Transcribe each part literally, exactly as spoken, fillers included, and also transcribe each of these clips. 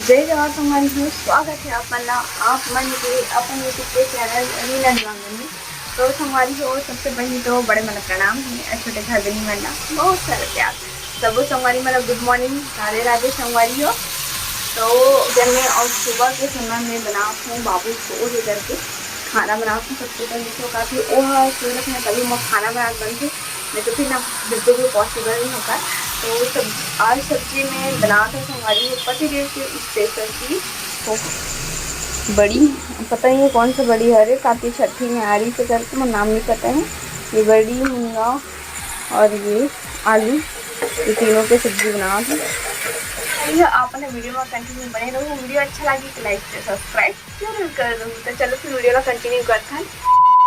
जय जोहार संगवारी हो, स्वागत है आप मन ला, आप मन के अपन YouTube के चैनल रीना दीवान में। तो संगवारी हो, सबसे पहले तो बड़े मन ला प्रणाम है और छोटे भाई बहनी मन ला बहुत सारा प्यार। सबो संगवारी मन ला गुड मॉर्निंग, राधे राधे संगवारी हो। तो जब मैं और सुबह के समय में बनात हूँ बाबू सो हे करके खाना बनात हूँ, सबसे पहले तो काफ़ी ओह सो रखना तभी मैं खाना बनात बनते, नहीं तो फिर ना बिल्कुल भी पॉसिबल नहीं होता। तो सब आज सब्जी में बनात हूँ संगवारी हो पति देव के स्पेशल चीज। तो बड़ी, पता नहीं ये कौन सा बड़ी है, अरे काकी छठी में आ रही से करके मोर नाम नहीं पता है। ये बड़ी मुनगा और ये आलू, ये तीनों के सब्जी बनात हूँ। ये आप अपने वीडियो में कंटिन्यू बने रहो, वीडियो अच्छा लगी तो लाइक से सब्सक्राइब जरूर कर दो। तो चलो फिर वीडियो ला कंटिन्यू करते हैं।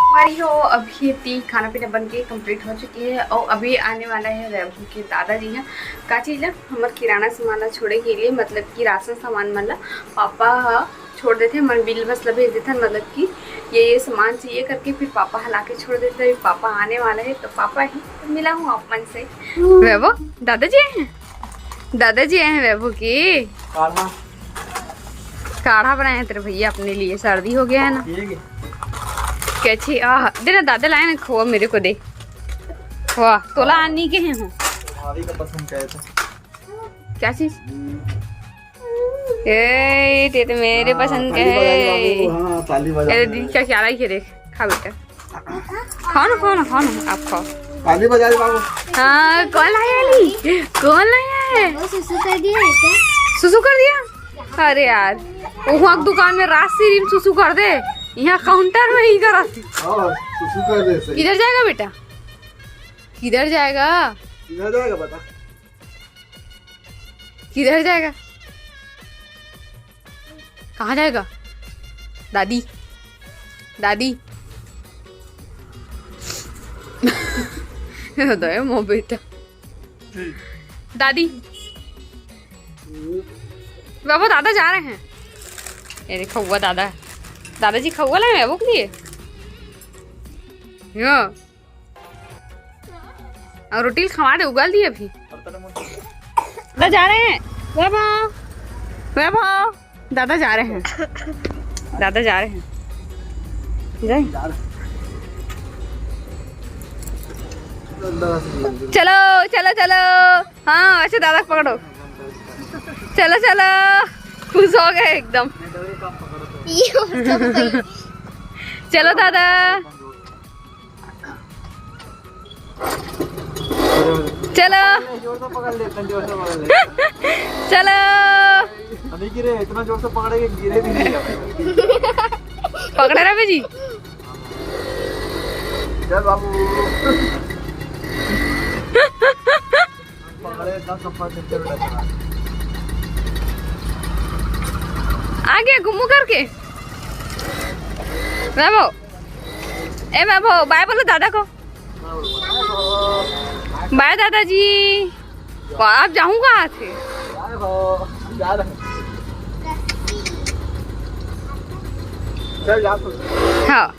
संगवारी हो, अभी इतनी खाना पीना बन के कंप्लीट हो चुकी है और अभी आने वाला है वैभव के दादाजी हैं। का चीज है, हमारे किराना सामान ला छोड़े के लिए, मतलब कि राशन सामान मन ला पापा ह छोड़ देते, मन बिल बस ला भेज देते, मतलब कि ये ये सामान चाहिए करके फिर पापा ह ला के छोड़ देते। अभी पापा आने वाला है तो पापा ही तो मिला हूँ आप मन से। वैभव, दादाजी आए हैं, दादाजी आए हैं वैभव के। काढ़ा। काढ़ा बनाए हैं तेरे भैया अपने लिए, सर्दी हो गया है ना। ये क्या? कैची, आह, दे ना, दादा लाए ना खोआ, मेरे को दे। वाह, तोला आनी के हैं हो। भाभी का पसंद का है तो। क्या चीज? हम्म। ए, ये तो मेरे हाँ, पसंद का ताली बजा दे है। बाबू, हाँ, ताली बजा अरे दे। दीदी, क्या, क्या लाई है, देख, खा बेटा। खाओ ना, खाओ ना, खाओ ना, आप खाओ। ताली बजा दे बाबू। हाँ, कौन लाया है? कौन लाया है? वो सुसु कर दिया है क्या? सुसु कर दिया? अरे यार, वो वहाँ दुकान में रात से दिन सुसु कर दे, यहाँ काउंटर में ही करा। हाँ, सुसु कर दे सही। किधर जाएगा बेटा? किधर जाएगा? किधर जाएगा बता? किधर जाएगा? कहाँ जाएगा? दादी, दादी। दे मो बेटा। दादी। बाबू, दादा जा रहे हैं। ये देखो, हुआ दादा, दादाजी खौआ लाए हैं वो के लिए। यो। और रोटी खवा दे, उगाल दिए अभी। दादा जा रहे हैं। वैभव, वैभव, दादा जा रहे हैं। दादा जा रहे हैं। गए? चलो, चलो, चलो। हाँ, वैसे दादा को पकड़ो। चलो, चलो। खुश हो गए एकदम। ये तो हो गई। चलो दादा। चलो। जोर से पकड़ ले, इतना जोर से पकड़ ले। चलो। अभी गिरे, इतना जोर से पकड़े कि गिरे भी नहीं। पकड़े रहे जी। चल बाबू। पकड़े, इतना सब पकड़ के चल रहा है। आ गया घुमू करके। वैभव, ए वैभव, बाय बोलो दादा को। बाय दादाजी। वाह, आप जाऊंगा आज से। चल जा तू। हाँ।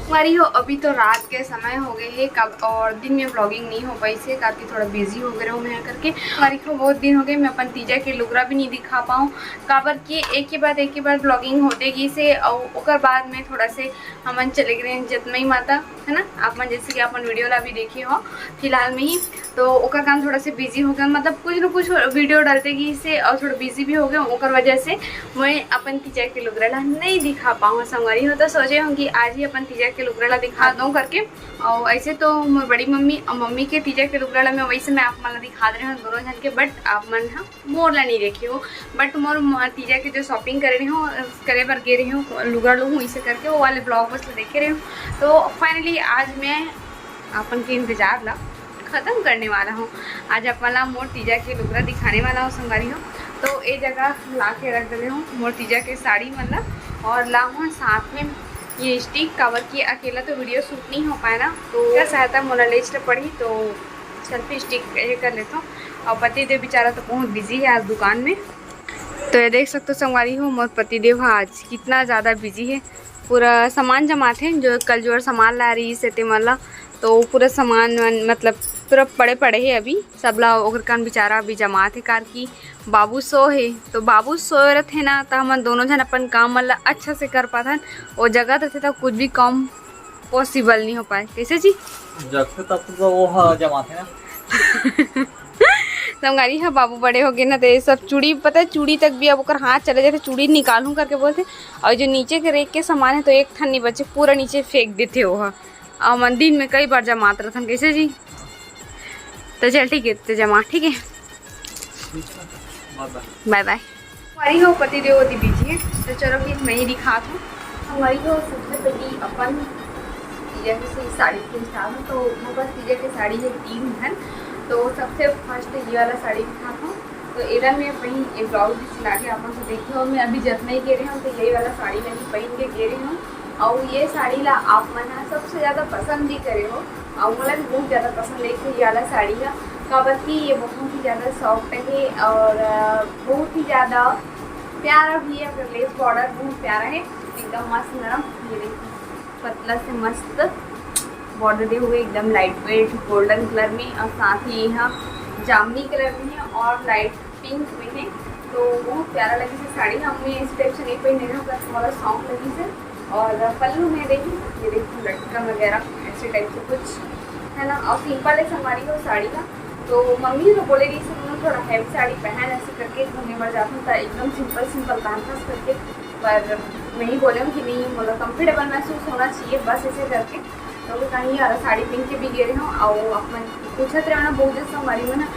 संगवारी हो, अभी तो रात के समय हो गए हे, कब और दिन में व्लॉगिंग नहीं हो पाई से, काफी थोड़ा बिजी हो गए रहूँ मैं करके। संगवारी हो, बहुत दिन हो गए, मैं अपन तीजा के लुगरा भी नहीं दिखा पाऊँ, काबर कि एक के बाद एक के बाद व्लॉगिंग होते गई से, और ओकर बाद में थोड़ा से हमन चले गए जतमई माता, है ना, आप मन जैसे कि अपन वीडियो ला भी देखे हो फिलहाल में ही, तो ओकर काम थोड़ा से बिजी हो गया, मतलब कुछ न कुछ वीडियो डालते गई से और थोड़ा बिजी भी हो गया, ओकर वजह से मैं अपन तीजा के लुगरा ला नहीं दिखा पाऊँ संगवारी हो। तो सोचे हूँ कि आज ही अपन तीजा के लुगरा ला दिखा दूँ करके। और ऐसे तो मोर बड़ी मम्मी और मम्मी के तीजा के लुगरा ला मैं वैसे मैं आप मन ला दिखा दे रहे हूँ दोनों जन के, बट आप मन ह मोर ला नहीं देखे हो, बट मोर म-, तीजा के जो शॉपिंग करे रहे हो, करे बर गे रहे हो, लुगरा लूँ इसे करके वो वाले ब्लॉग बस ला देखे रहे हो। तो फाइनली आज मैं अपन के इंतजार ला खत्म करने वाला हूँ। आज आप मन ला मोर तीजा के लुगरा दिखाने वाला हूँ संगवारी हो। तो ए जगह ला के रख दे हूँ मोर तीजा के साड़ी मन ला, और ला हूँ साथ में ये स्टिक, काबर कि अकेला तो वीडियो शूट नहीं हो पाए ना, तो क्या सहायता मोला लेच पड़ी, तो सेल्फी स्टिक ये कर लेता हूँ। और पति देव बेचारा तो बहुत बिजी है आज दुकान में। तो ये देख सकते हो संगवारी हो, मोर पति देव ह आज कितना ज़्यादा बिजी है। पूरा सामान जमात है, जो कल जोर सामान ला रही से ते मन ला, तो पूरा सामान मन, मतलब पूरा पड़े पड़े हे अभी, सबला ओकर कान बेचारा अभी जमात हे, कार की बाबू सो हे। तो बाबू सोए रथे ना, तो हमन दोनों झन अपन काम मन ला अच्छा से कर पाथन। वो जगत रथे, तो कुछ भी काम पॉसिबल नहीं हो पाए। कैसे जी? जगते तब तो वो ह जमाथे ना। संगवारी ह, बाबू बड़े हो गए ना, तो ये सब चूड़ी, पता है, चूड़ी तक भी अब ओकर हाथ चले जाते, चूड़ी निकालूं करके बोलते। और जो नीचे के रेक के सामान है, तो एक ठन नहीं बचे, पूरा नीचे फेंक देते वो ह। और मन दिन में कई बार जमात रथन। कैसे जी? तो चल ठीक है, तो जमा, ठीक है, बाय बाय। हमारी हो पति देव ओती बिजी है, तो चलो फिर मैं ही दिखात हूँ। हमारी हो सबसे पहली अपन तीजा के से साड़ी के दिखात हूँ। तो मोर पास तीजा के साड़ी है तीन ठन। तो सबसे फर्स्ट ये वाला साड़ी दिखात हूँ। तो एला मैं वही एक ब्लाउज भी सिला के अपन से देखे हो। मैं अभी जतना ही गे रहे हूँ, तो यही वाला साड़ी ला ही पहन के गे रहे हूँ। और ये साड़ी ला आप मन ह सबसे ज्यादा पसंद भी करे हो, और मोला भी बहुत ज्यादा पसंद है ये वाला साड़ी ह, काबर कि ये बहुत ही ज्यादा सॉफ्ट है और अ, बहुत ही ज्यादा प्यारा भी है। एकर लेस बॉर्डर बहुत प्यारा है, एकदम मस्त नरम। ये देखो, पतला से मस्त बॉर्डर दे हुए, एकदम लाइट वेट गोल्डन कलर में, और साथ ही यह जामनी कलर में है और लाइट पिंक में है। तो बहुत प्यारा लगी से साड़ी। हमने इस टाइप से नहीं पहने रहे, बस थोड़ा सॉफ्ट लगी से। और पल्लू में देखिए, ये देखिए लटकन वगैरह ऐसे टाइप से कुछ है ना, और सिंपल है संगवारी हो साड़ी का। तो मम्मी तो बोले रही से, "तुम थोड़ा हैवी साड़ी पहन, ऐसे करके घूमने बर जाता हूँ, तो एकदम सिंपल सिंपल पहन, खास करके।" पर मैं ही बोले हूँ कि नहीं, मतलब कंफर्टेबल महसूस होना चाहिए, बस ऐसे करके। तो वो कहीं यार साड़ी पहन के भी गे रहे हो, और अपन पूछत रहे ना बहुत जन संगवारी मन ह,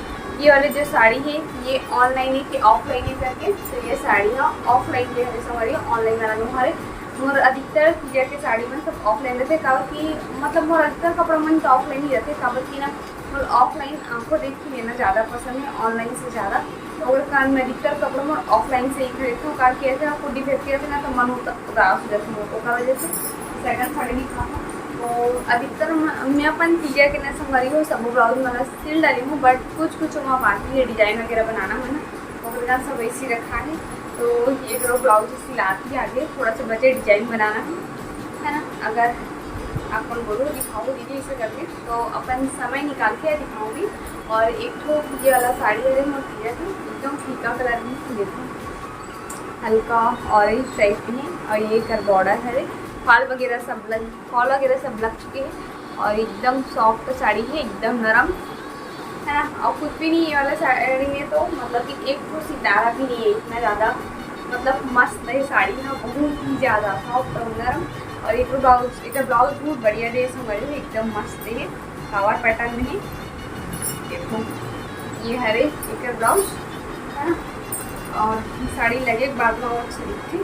ये वाले जो साड़ी है, ये ऑनलाइन है कि ऑफलाइन है करके। तो ये साड़ी है ऑफलाइन के हरे संगवारी, ऑनलाइन वाला नो हरे। मोर अधिकतर पूजा के साड़ी मन सब ऑफलाइन रहते, काबर कि मतलब मोर अधिकतर कपड़ा मन तो ऑफलाइन ही रहते, काबर कि ना मोर ऑफलाइन आंखों देख के लेना ज़्यादा पसंद है ऑनलाइन से ज़्यादा। तो ओकर कारण मैं अधिकतर कपड़ा मोर ऑफलाइन से ही खरीदती हूँ, काबर कि ऐसे आपको डिफेक्ट रहते ना तो मन उत-, उदास हो जाता है, ओकर वजह से सेकंड साड़ी दिखाता हूँ। तो अधिकतर म-, मैं अपन तीजा के ना संगवारी हो सब ब्लाउज मन ला सिल डाली हूँ, बट कुछ कुछ वहाँ बाकी है डिजाइन वगैरह बनाना है ना, ओकर कारण सब ऐसे ही रखा है। तो ये करो ब्लाउज सिलाती आगे थोड़ा सा बचे डिजाइन बनाना है, है ना। अगर आप मन बोलो दिखाओ दीदी इसे करके, तो अपन समय निकाल के दिखाऊंगी। और एक ठो ये वाला साड़ी है मोर तीजा के, एकदम फीका कलर में, देखो हल्का ऑरेंज टाइप में है, और ये कर बॉर्डर है, फॉल वगैरह सब लग, फॉल वगैरह सब लग चुके हैं। और एकदम सॉफ्ट साड़ी है, एकदम नरम है ना। और कुछ भी नहीं, ये वाला साड़ी में तो मतलब कि एक ठो सितारा भी नहीं है, इतना ज़्यादा मतलब मस्त है साड़ी ना, बहुत ही ज़्यादा सॉफ्ट और नरम। और एक ब्लाउज, एक ब्लाउज बहुत बढ़िया दे संगवारी हो, एकदम मस्त है, फ्लावर पैटर्न में है। देखो ये हरे एक ब्लाउज है ना, और ये साड़ी लगे के बाद में और अच्छी दिखती।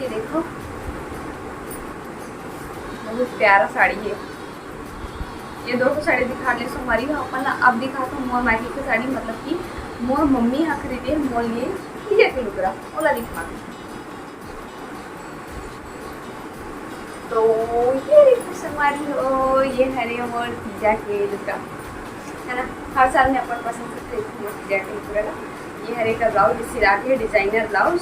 ये देखो बहुत प्यारा साड़ी है। ये दो ठो साड़ी दिखा ले संगवारी हो अपन ला। अब दिखा तो मोर मायके के साड़ी, मतलब कि मोर मम्मी हा खरीदे मोर लिए तीजा के लुगरा, ओला दिखा दे। तो ये देखो संगवारी हो, ये हरे मोर तीजा के लुगरा, है ना। हर साल मैं अपन पसंद से खरीदती हूँ मोर तीजा के लुगरा ला। ये हरे का ब्लाउज सिला के डिजाइनर ब्लाउज।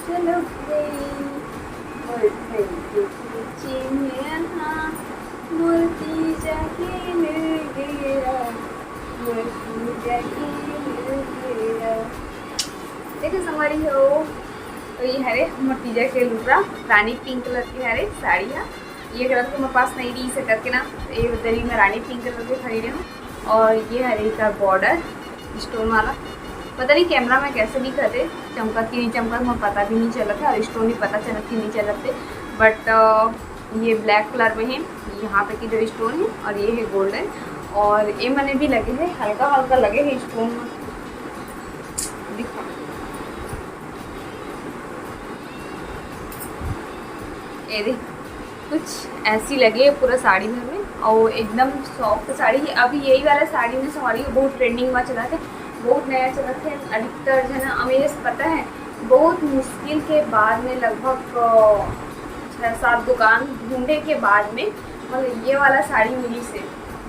चलो गई मोर घर के पीछे में, हाँ, मोर तीजा के लुगरा, मोर तीजा के लुगरा। देखो संगवारी हो, तो ये हरे मोर तीजा के लुगरा, रानी पिंक कलर के हरे साड़ी है। ये कलर तो मेरे पास नहीं रही से करके ना, ये दरी में रानी पिंक कलर के खरीदे हूँ। और ये हरे का बॉर्डर स्टोन वाला, पता नहीं कैमरा में कैसे दिखत है, चमकत कि नहीं चमकत, मोर पता भी नहीं चलत है, और स्टोन भी पता चलत कि नहीं चलत है। बट ये ब्लैक कलर में है, यहाँ तक इधर स्टोन है और ये है गोल्डन। और ये मने भी लगे है, हल्का हल्का लगे है स्टोन में, दिखा ये देख, कुछ ऐसी लगे है पूरा साड़ी भर में, और एकदम सॉफ्ट साड़ी है। अभी यही वाला साड़ी में संगवारी हो बहुत ट्रेंडिंग में चलत है, बहुत नया चलत है। अधिकतर जो है ना, हमें ये पता है, बहुत मुश्किल के बाद में, लगभग अ, छः सात दुकान ढूंढे के बाद में मतलब ये वाला साड़ी मिली से।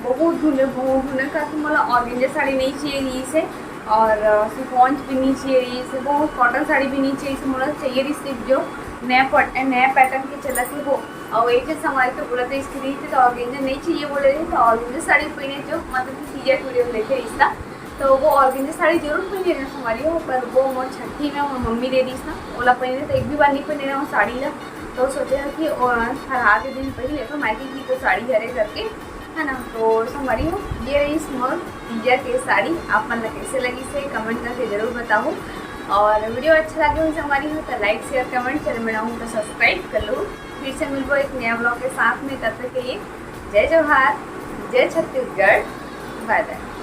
बहुत ढूंढे, बहुत ढूंढे, काहे कि मोला ऑर्गेंजा साड़ी नहीं चाहिए रही से, और शिफॉन भी नहीं चाहिए रही से, बहुत कॉटन साड़ी भी नहीं चाहिए से। मोला चाहिए रही सिर्फ जो नया पट-, नया पैटर्न के चलत है वो। और एक जन संगवारी तो बोला था इसकी रीत तो ऑर्गेंजा नहीं चाहिए बोले रही, तो ऑर्गेंजा साड़ी पहने जो मतलब कि तीजा के video लेके रिश्ता, तो वो ऑर्गेंजा साड़ी जरूर पहने रहे संगवारी हो, पर वो मोर छठी में मोर मम्मी दे दीस ना, ओला पहने तो एक भी बार नहीं पहने रहे वो साड़ी ला। तो सोचे रहे कि ओ, फरहा के दिन पहले तो मायके की तो साड़ी हरे करके, है ना। तो संगवारी हो, ये रही मोर तीजा के साड़ी। आप मन ला कैसे लगिस हे कमेंट करके जरूर बताओ, और video अच्छा लगे हो संगवारी हो तो like share comment channel में ना हो तो subscribe कर लो। फिर से मिलबो एक नया vlog के साथ में, तब तक के लिए जय जोहार, जय छत्तीसगढ़, bye bye।